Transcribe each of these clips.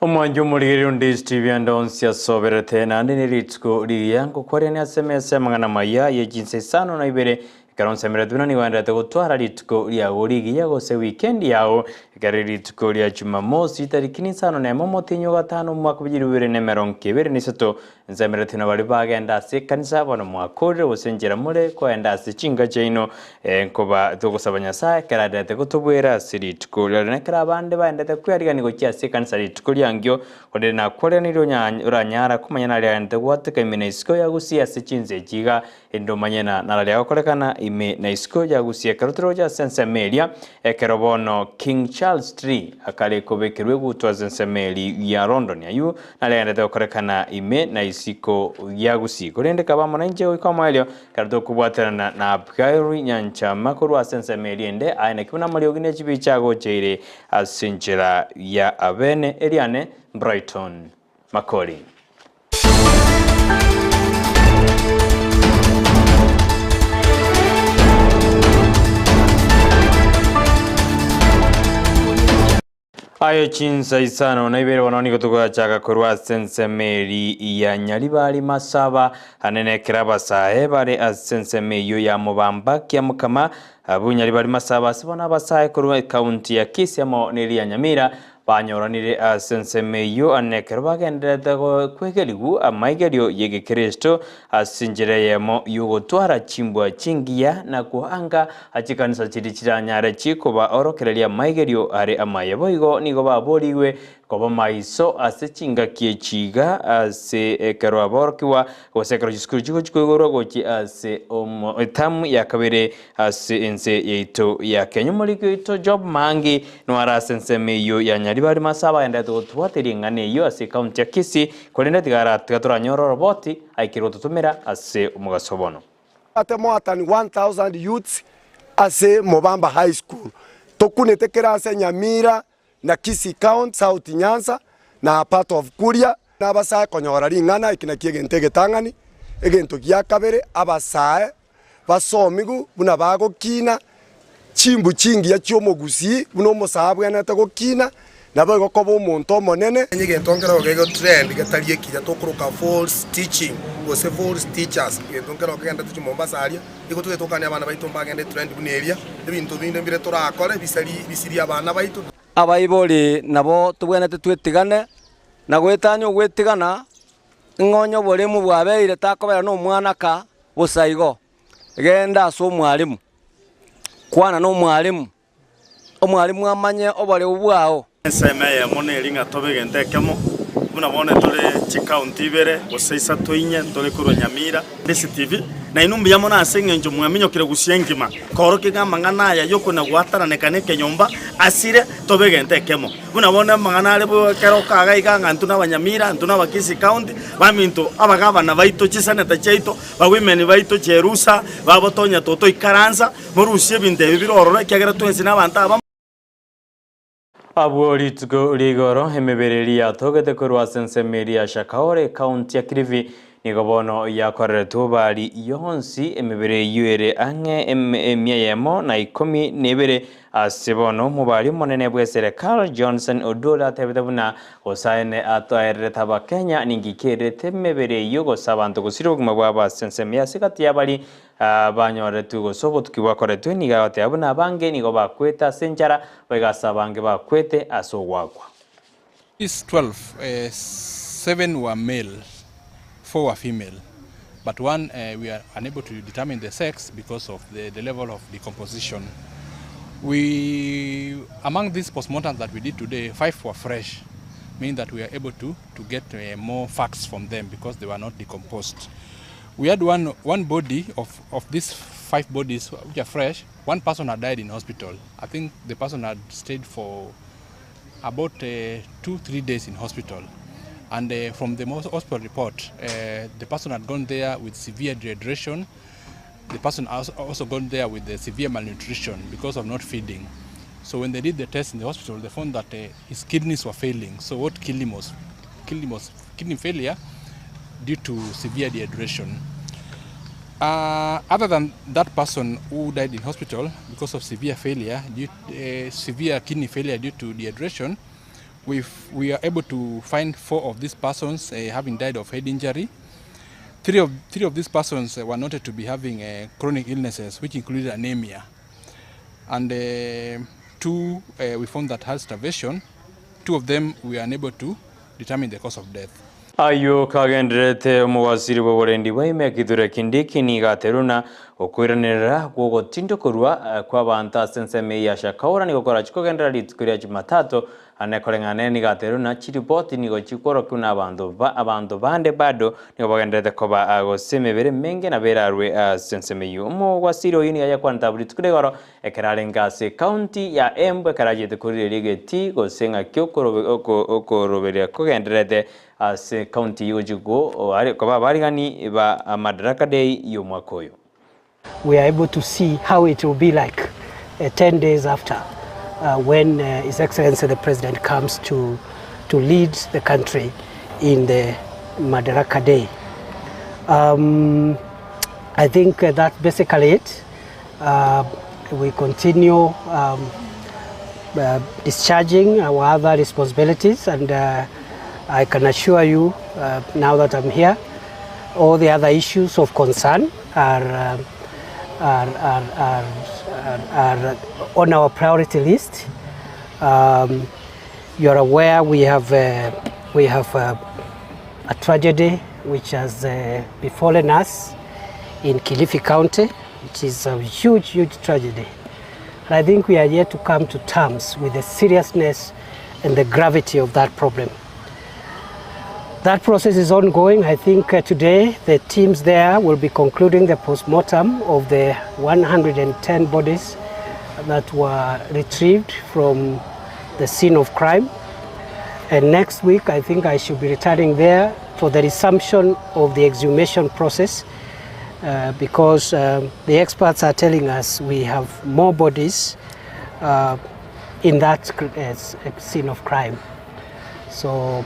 Omwancho omorigereria onde Steve ande onsi asoberete naende ne rituko rigiya ngokwariania ase emesa y'amang'ana amaya ye chinsa isano na ibere ekero nsemeretwe buna nigo aenderete gotwara rituko riago rigiya gose weekend yao ekero rire rituko ria Jumamosi tariki nisano nemo omotienyi o gatano omwaka bwa 2023 Nsemeretie na baria bagenda ase ekanisa bono mwakorire gose enchera more koenda ase chinka chiaino, nkoba togosaba Nyasae ekero aendete gotobwera ase rituko riaria na ekero abande baendete kwearigania gochia ase ekanisa rituko riankio, korende nakwareranire oranyara komanya naria aendete gwateka ime na isiko ya gusii ase chinsa echi iga, Erinde omanye na nararia agokorekana ime na isiko ya gusii ekero toroche ase ensemo eria, ekero bono King Charles ii akare kobekerwa egutwa ase ensemo eria ya London, ayio naria agenderete gokorekana ime na isiko ya gusii. Korende kaba amo nainche goika omoerio, ekero tokobwaterana na Abigail Nyanchama korwa ase ensemo eria ende, aye naki buna amariogi ne chibicha agocheire ase enchera ya abene, eriane Brighton Makori. Aye chinsa isano na ibere bono nigo togachaka korwa ase ensemo eri ya Nyaribari Masaba, ane nekero abasae bare ase ensemo eyio ya Mobamba Kiamokama, abwo Nyaribari Masaba ase bono abasae korwa ekaunti ya Kisii amo neri ya Nyamira Banyoranire ase ensemo eyio ane ekero bagendererete kwegerigwa amaigerio y'egekristo ase enchera eyemo y'ogotwara chimbwa chingiya na koanga chikanisa chiria chiranyare chikobaorokereria amaigerio are amaya. Boigo nigo baborigwe koba maiso ase chingaki echi iga ase ekero aborokigwa gose ekero chisukuru chigochia koigorwa gochia ase etamu ya kabere Ase ense yaito ya Kenya omoriki oito Job Maangi noare ase ensemo eyio ya Nyaribari Masaba agenderete gotobwata ring'ana eyio ase ekaunti ya Kisii korende tiga aratiga toranyore oroboti aikire gototomera ase omogaso bono. Ate more than 1000 youths ase Mobamba High School. Tokunete kera ase Nyamira na Kisii County, South Nyanza na part of Kuria. Nabasae konyora ring'ana eki nakio egento egetang'ani, egento gia kabere abasae Basomigwe buna bagokina chimbu chingiya chi'omogusii, buna omosae abwenerete gokina, naboigo koba omonto omonene. Onye egento nkereo gegotrend getari ekiya tokoroka false teaching gose false teachers, egento nkereo kegenderete gochia Mombasa aria, nigo totagete gokania abana baito mbagende etrend buna eria, ebinto binde mbire torakore bisari bisirie abana baito. Abaibori nabo tobwenerete twetigane, na goetania ogwetigana, Ng'a onye oboremu bwabeire takobera nomwana ka bosa igo, genda ase omwalimu, kwana nomwalimu, omwalimu amanye oboreu bwao. Ensemo eyemo neri ng'a tobe egento ekemo, buna bono tore chikaunti ibere gose isato inye ntore korwa Nyamira. DCTV, Na inwe mbuya mono ase engencho mwaminyokire gusii engima, koorokia ng'a amang'ana aya y'okona gwatananeka nekenyomba asire, tobe egento ekemo. Buna bono amang'ana are bo ekero okaga iga ng'a intwe nabanyamira, intwe naba Kisii County, baminto abagabana baito, chiseneta chiaito, bawomen baito, cherusa, babotonya totoikaransa, morusie ebinto ebi bire ororo ekiagera twensi nabanto abamo. Abwo rituko rigoro emebere eria yatogete korwa ase ensemo eria ya Shakaore, ekaunti ya Kilifi, nigo bono yakoreretwe obari yonsi emebere eyio ere ang'e emia eyemo na ikomi na ebere ase bono omobari omonene bw'eserekari Johnson Oduor atebete buna gose aene atoererete abakenya ninki kerete emebere eyio gose abanto gosiria obogima bwabo ase ensemo ya ase gati y'abari Banyoretwe gose obotuki bwakoretwe, nigo agoteba buna abange nigo bakwete ase enchara, boigo ase abange bakwete ase ogoakwa. These 12, seven were male, four were female, but one we are unable to determine the sex because of the, the level of decomposition. We, among these postmortems that we did today, five were fresh, meaning that we are able to, to get uh, more facts from them because they were not decomposed. We had one, one body of, of these five bodies which are fresh, one person had died in hospital. I think the person had stayed for about uh, two, 3 days in hospital. And uh, from the hospital report, uh, the person had gone there with severe dehydration. The person also, also gone there with the severe malnutrition because of not feeding. So when they did the test in the hospital, they found that his kidneys were failing. So what killed him was kidney failure due to severe dehydration. Other than that person who died in hospital because of severe failure, due, severe kidney failure due to dehydration, We we are able to find four of these persons having died of head injury. Three of, three of these persons were noted to be having chronic illnesses which included anemia. And two we found that had starvation, two of them we were unable to determine the cause of death. Ayio kagendererete omowasiri bw'oborendi bwa ime Kithure Kindiki nigo aterwe na okoiranerera kw'ogotindokorwa kw'abanto ase ensemo eye ya Shakahola nigo korachie kogenderera rituko ria Jumatatu Ane koreng'ana nere nigo aterwe na chiripoti nigo chikworokiwa na abanto ba abanto bande bado nigo bagendererete koba gose emebere emenge nabo erarwe ase ensemo eyio. Omogwasiri oyio nigo ayekwanete abwo rituko ria igoro ekero arenge ase ekaunti ya Embu ekero achete korigereria egetii gose ng'aki okorobe oko okoroberia kogendererete ase ekaunti eyio gochia go koba abarigani ba Madaraka Day y'omwaka oyo. We are able to see how it will be like 10 days after when His Excellency the President comes to, to lead the country in the Madaraka Day. Um, I think that's basically it. Uh, we continue um, uh, discharging our other responsibilities and uh, I can assure you uh, now that I'm here, all the other issues of concern are, uh, are, are, are, are, are on our priority list. Um, you are aware we have, uh, we have uh, a tragedy which has uh, befallen us in Kilifi County, which is a huge, huge tragedy. And I think we are yet to come to terms with the seriousness and the gravity of that problem. That process is ongoing. I think uh, today the teams there will be concluding the postmortem of the 110 bodies that were retrieved from the scene of crime. And next week, I think I should be returning there for the resumption of the exhumation process uh, because um, the experts are telling us we have more bodies uh, in that uh, scene of crime. So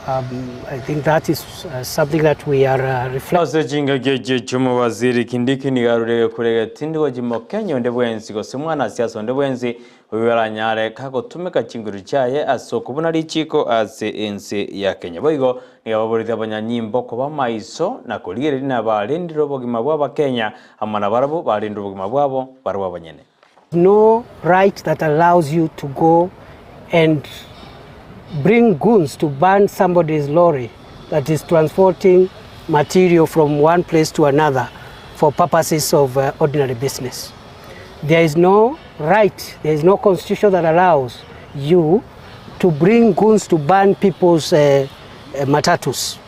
um, I think that is uh, something that we are uh, reflecting. Ase chingaki echio chi'omowaziri Kindiki nigo arure kurega tindi gochia Mokenya onde bwensi gose mwanasiasa onde bwensi oyio oranyare kagotumeka chinguru chiaye ase okobuna richiko ase ense ya Kenya. Boigo nigo ababoreti abanyanyimbo koba maiso na korigereria nabarendire obogima bw'Abakenya amo nabarabwo barendire obogima bwabo barabwo abanyene. No right that allows you to go and bring goons to burn somebody's lorry that is transporting material from one place to another for purposes of uh, ordinary business. There is no right, there is no constitution that allows you to bring goons to burn people's uh, uh, matatus.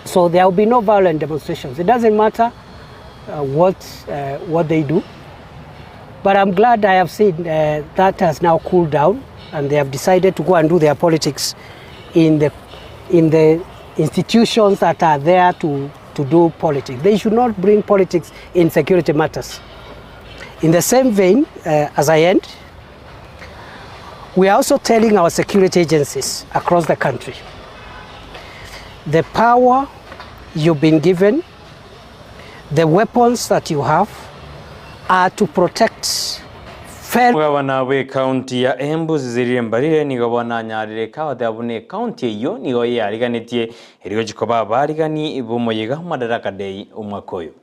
So there will be no violent demonstrations. It doesn't matter uh, what, uh, what they do. But I'm glad I have seen uh, that has now cooled down and they have decided to go and do their politics in the, in the institutions that are there to, to do politics. They should not bring politics in security matters. In the same vein, uh, as I end, we are also telling our security agencies across the country the power you've been given, the weapons that you have are to protect fellow Omogabana bw'ekaunti ya Embu Cecilia Mbarire nigo bono anyarire kagoteba buna ekaunti eyio nigo yariganetie erio gochia koba abarigani b'omoyega Madaraka Day omwaka oyo.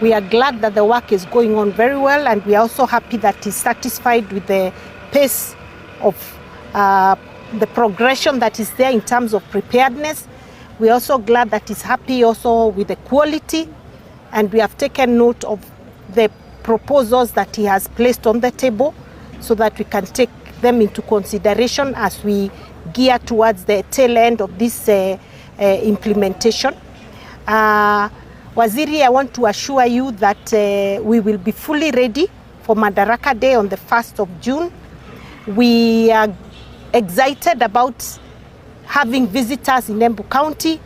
We are glad that the work is going on very well and we are also happy that he's satisfied with the pace of uh, the progression that is there in terms of preparedness. We are also glad that he's happy also with the quality and we have taken note of the proposals that he has placed on the table so that we can take them into consideration as we gear towards the tail end of this uh, uh, implementation. Uh, Waziri, I want to assure you that uh, we will be fully ready for Madaraka Day on the 1st of June. We are excited about having visitors in Embu County.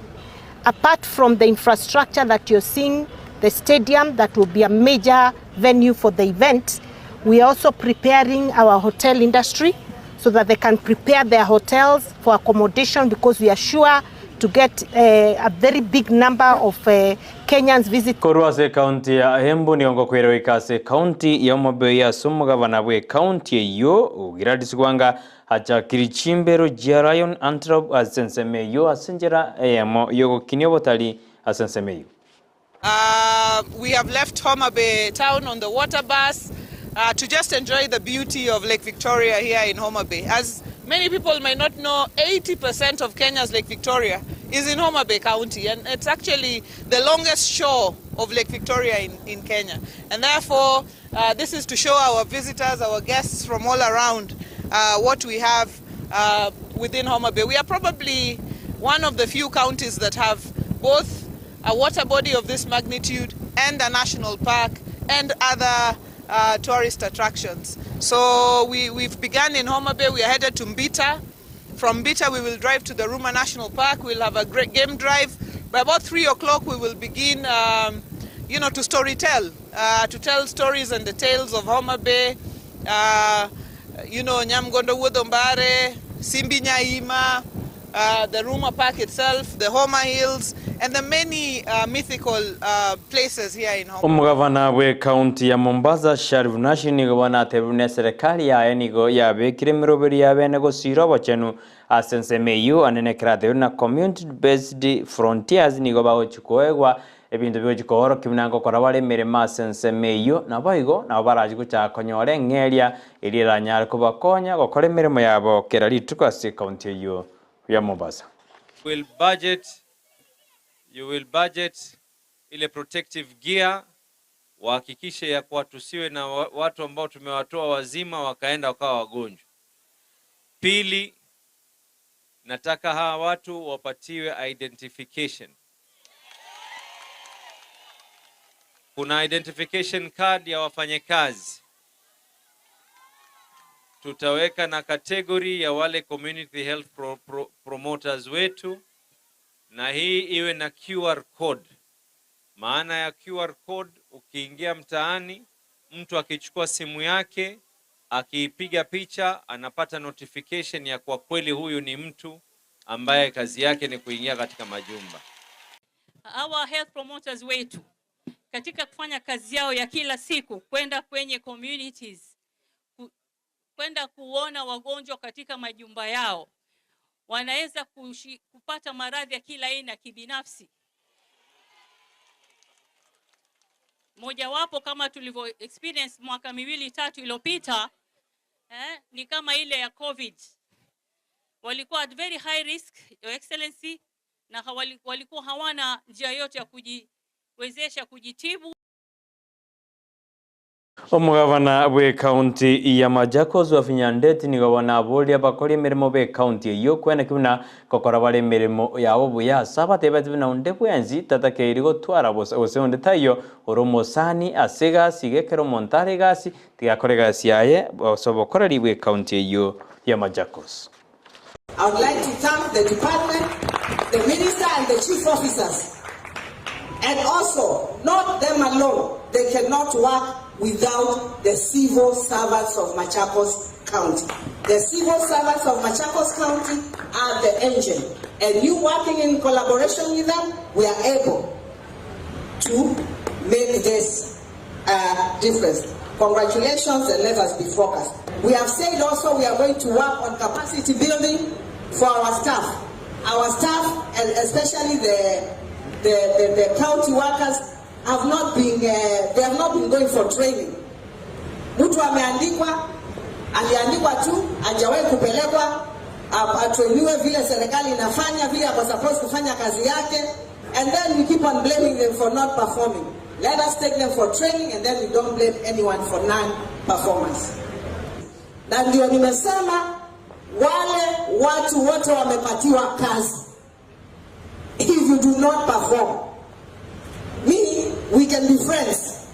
Apart from the infrastructure that you're seeing, the stadium that will be a major venue for the event, we are also preparing our hotel industry so that they can prepare their hotels for accommodation because we are sure to get uh, a very big number of uh, Kenyans visit. Korwa ase ekaunti ya Embu nigo ngokwera goika ase ekaunti ya Homa Bay ase omogabana bw'ekaunti eyio Gladys Wanga achakiri chimbero chia Lion Antelope ase ensemo eyio ase enchera eyemo y'ogokinia obotari ase ensemo eyio. We have left Homa Bay town on the water bus to just enjoy the beauty of Lake Victoria here in Homa Bay. As many people may not know, 80% of Kenya's Lake Victoria is in Homa Bay County and it's actually the longest shore of Lake Victoria in, in Kenya. And therefore, uh, this is to show our visitors, our guests from all around uh, what we have uh, within Homa Bay. We are probably one of the few counties that have both a water body of this magnitude and a national park and other uh, tourist attractions. So we, we've begun in Homa Bay. We are headed to Mbita. From Mbita, we will drive to the Ruma National Park. We'll have a great game drive. By about 3 o'clock, we will begin, um, you know, to storytell, uh, to tell stories and the tales of Homa Bay, uh, you know, Nyamgondo Wuoth Simbi Nyaima, uh, the Ruma Park itself, the Homa Hills, and the many uh, mythical uh, places here in Homa. Omogavana bw'ekaunti ya Mombasa Sharif Nashi nigo bono atebire buna eserekari yaye nigo yabekire emeroberi ya bene gosira obochenu ase ensemo eyio anene ekero atebire buna community based frontiers nigo bagochi koegwa ebinto bigochi koorokia buna ngokora bare emeremo ase ensemo eyio naboigo nabo barachi gochaka konyora eng'eria eria eranyare kobakonya gokora emeremo yabo kera rituko ase ekaunti eyio ya Mombasa. Will budget, you will budget ile protective gear, wahakikishe ya kuwa tusiwe na watu ambao tumewatoa wazima wakaenda wakawa wagonjwa. Pili, nataka hawa watu wapatiwe identification. Kuna identification card ya wafanyakazi, tutaweka na category ya wale community health pro, pro, promoters wetu, na hii iwe na QR code. Maana ya QR code, ukiingia mtaani, mtu akichukua simu yake akiipiga picha, anapata notification ya kwa kweli huyu ni mtu ambaye kazi yake ni kuingia katika majumba. Our health promoters wetu katika kufanya kazi yao ya kila siku, kwenda kwenye communities, kwenda kuona wagonjwa katika majumba yao, wanaweza kupata maradhi ya kila aina kibinafsi. Mojawapo kama tulivyo experience mwaka 2 3 iliyopita, eh, ni kama ile ya COVID. Walikuwa at very high risk, Your Excellency, na walikuwa hawana njia yote ya kujiwezesha kujitibu. Omogavana bw'ekaunti ya Machakos Wavinya Ndeti nigo bono aboria abakori emeremo b'ekaunti eyio kweneki buna gokora bare emeremo yabo buya ase abatebeti buna onde bwensi tatakeire gotwara bosa gose onde taiyo ore omosani ase egasi iga ekero omonto are egasi tigakora egasi yaye ase obokoreri bw'ekaunti eyio ya Machakos. I would like to thank the department, the minister and the chief officers. And also, not them alone, they cannot work without the civil servants of Machakos County. The civil servants of Machakos County are the engine. And you working in collaboration with them, we are able to make this difference. Congratulations and let us be focused. We have said also we are going to work on capacity building for our staff. Our staff, and especially the county workers, have not been, they have not been going for training. Mtu ameandikwa, aliandikwa tu, hajawahi kupelekwa atrainiwe vile serikali inafanya, vile ako supposed kufanya kazi yake, and then we keep on blaming them for not performing. Let us take them for training and then we don't blame anyone for non-performance. Na ndio nimesema wale watu wote wamepatiwa kazi. If you do not perform, me, we can be friends.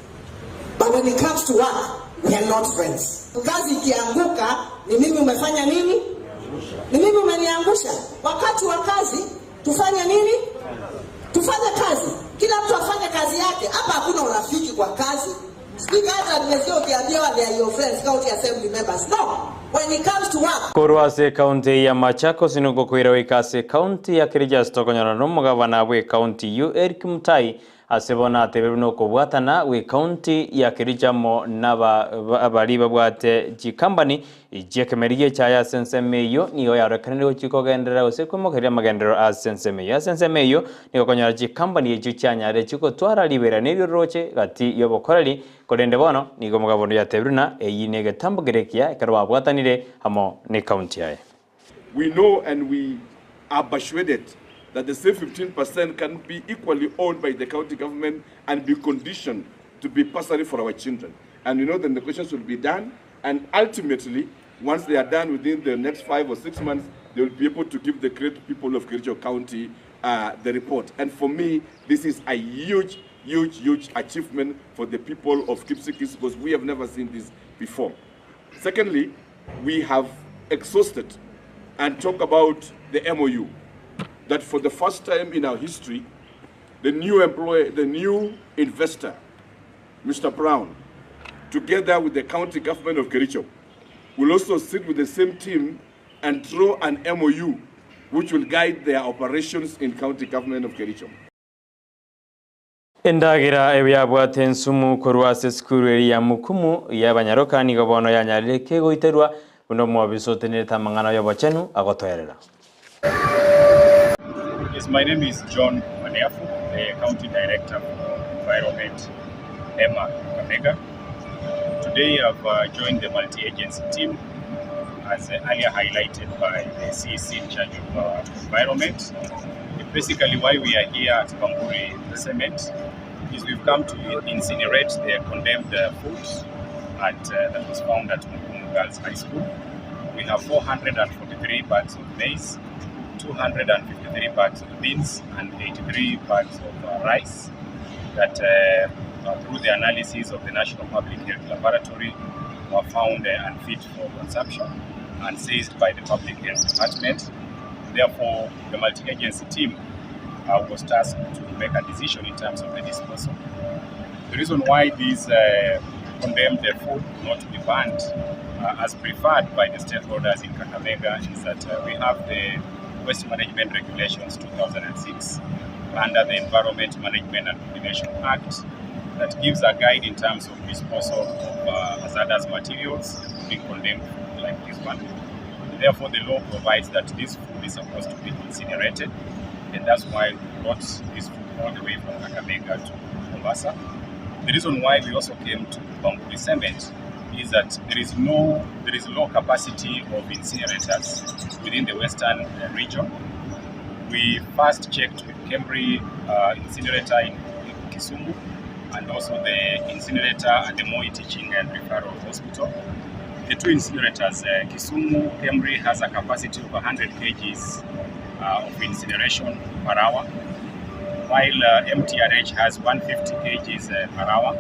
But when it comes to work, we are not friends. Kazi ikianguka, ni mimi umefanya nini? Ni mimi umeniangusha. Wakati wa kazi, tufanye nini? Tufanye kazi. Kila mtu afanye kazi yake. Hapa hakuna urafiki kwa kazi. Speaker, hata nimesikia ukiambiwa they are your friends, county assembly members. No. When it comes to work, Korwa ase ekaunti ya Machakos nigo kwira goika ase ekaunti ya Kericho ase tokonyora na omogavana bwa ekaunti eyio Eric Mutai. Ase bono ateberwe nokobwatana gw'ecounty ya Kericho amo nabari babwate chikambani chi'ekemeri gi'echaye ase ensemo eyio nigo yarorekanire gochia kogenderera gose koimokereria amagenderero ase ensemo eyio. Ase ensemo eyio nigo okonyora chikambani echio chianyarire chigotwara riberera neriororoche gati y'obokoreri, korende bono nigo omogabo onde yateberwe ng'a eyio negetambo kere ekiya ekero babwatanire amo necounty yaye. We know and we are persuaded that the same 15 percent can be equally owned by the county government and be conditioned to be bursary for our children. And we know the negotiations will be done and ultimately once they are done within the next 5 or 6 months they will be able to give the great people of Kericho County the report. And for me, this is a huge, huge, huge achievement for the people of Kipsigis because we have never seen this before. Secondly, we have exhausted and talk about the MOU that for the first time in our history, the new employer, the new investor, Mr. Brown, together with the county government of Kericho, will also sit with the same team and draw an MOU which will guide their operations in county government of Kericho. Endagera ebe yabwate ensumu korwa ase esukuru eria ya Mukumu y'abanyaroka nigo bono yanyarire kegoiterwa buna omobisa otenerete amang'ana y'obochenu agotoerera. Yes, my name is John Maniafu, the County Director for Environment, NEMA, Kakamega. Today I've joined the multi-agency team as earlier highlighted by the CEC in charge of environment. Basically why we are here at Bamburi Cement is we've come to incinerate the condemned food that was found at Mukumu Girls High School. We have 443 bags of maize, 253 bags of beans, and 83 bags of rice that through the analysis of the National Public Health Laboratory were found unfit for consumption and seized by the Public Health Department. Therefore, the multi-agency team was tasked to make a decision in terms of the disposal. The reason why these condemned food not to be banned as preferred by the stakeholders in Kakamega is that we have the Waste Management Regulations 2006 under the Environment Management and Coordination Act that gives a guide in terms of disposal of hazardous materials, including condemned food like this one. Therefore, the law provides that this food is supposed to be incinerated, and that's why we brought this food all the way from Kakamega to Mombasa. The reason why we also came to Bamburi Cement is that there is low capacity of incinerators within the western region. We first checked with Kemri incinerator in Kisumu, and also the incinerator at the Moi Teaching and Referral Hospital. The two incinerators, Kisumu, Kemri has a capacity of 100 kgs of incineration per hour, while MTRH has 150 kgs per hour.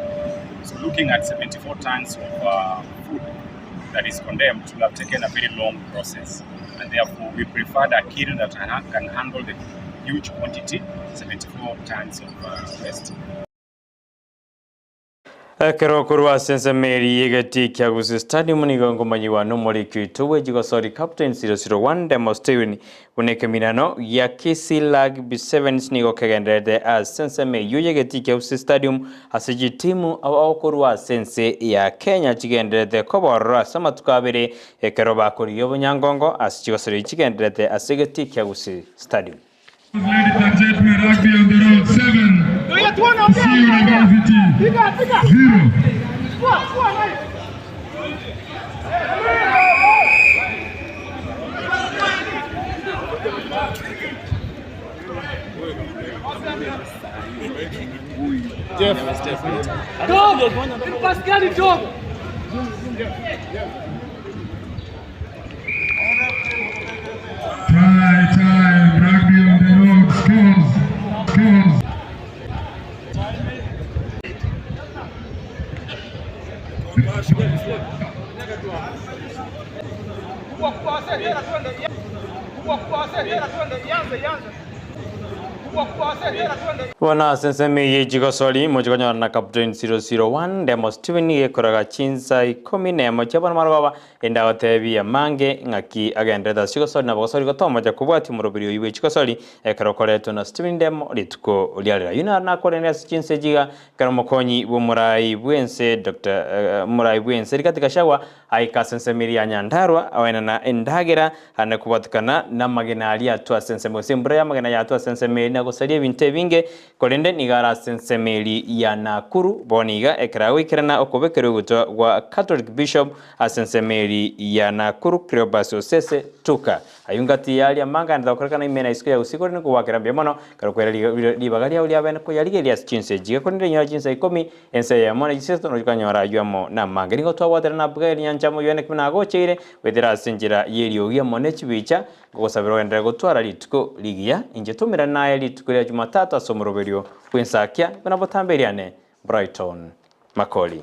So looking at 74 tons of food that is condemned will have taken a very long process. And therefore we preferred a kiln that can handle the huge quantity, 74 tons of waste. Ekero korwa ase ensemo eria y'egetii kia Gusii Stadium nigo nkomanyiwa nomoriki oito bw'echigosori Captain 001 Demo Steven buna ekeminano gia Kisii Rugby Sevens nigo kegendererete ase ensemo eyio y'egetii kia Gusii Stadium ase chitimu abakorwa ase ense ya Kenya chigendererete koborora ase amatuko abere ekero bakorigia obonyangongo ase chigosori chigendererete ase egetii kia Gusii Stadium. Ladies and gentlemen, rugby on the road, 7, Kisii University, 0. Try time, rugby on the road, scores, scores. Bono ase ensemo eye chigosori moche konyora na Captain 001 Demo Steven gekoraga chinsa ikomi nemo chia bono marogoba ende agotebia mange ng'aki agenderete ase chigosori na bogosori gotomocha kobwatia omoroberi oyio bwe chigosori ekero okoretwa na Steven Demo rituko riarera. Oyio naro nakorenire ase chinsa echi iga ekero omokonyi bw'omorai bw'ense Doctor omorai bw'ense Rigathi Gachagua aika ase ensemo eria ya Nyandarua oenana endagera ande kobwatekana namagena aria atwa ase ensemo gose embura y'amagena yatwa ase ensemo eria na gosaria ebinto ebinge, korende nigo are ase ensemo eria ya Nakuru. Bono iga ekero agoikerana okobekerwa egutwa gwa Catholic Bishop ase ensemo eria ya Nakuru Cleopas Osese Tuka. Ayio ngati yaria amanga ande tokorekana ime na isiko ya gusii korende nkogwakera mbuya mono ekero kwera ribaga riao riabene koyarigereria ase chinsa echi. Iga korende rinyora chinsa ikomi Ense eyemo ne chiseto nochikanyora ayio amo namange. Nigo twabwatera na Abigaili nyanchama oyio ene nagocheire goetera ase enchera y'eriogi amo ne chibicha, nkogosabera ogenderere gotwara rituko rigiya. Inche tomerane naye rituko ria Jumatatu ase omoroberio bw'ensakia, buna botambe eriane. Brighton Makori.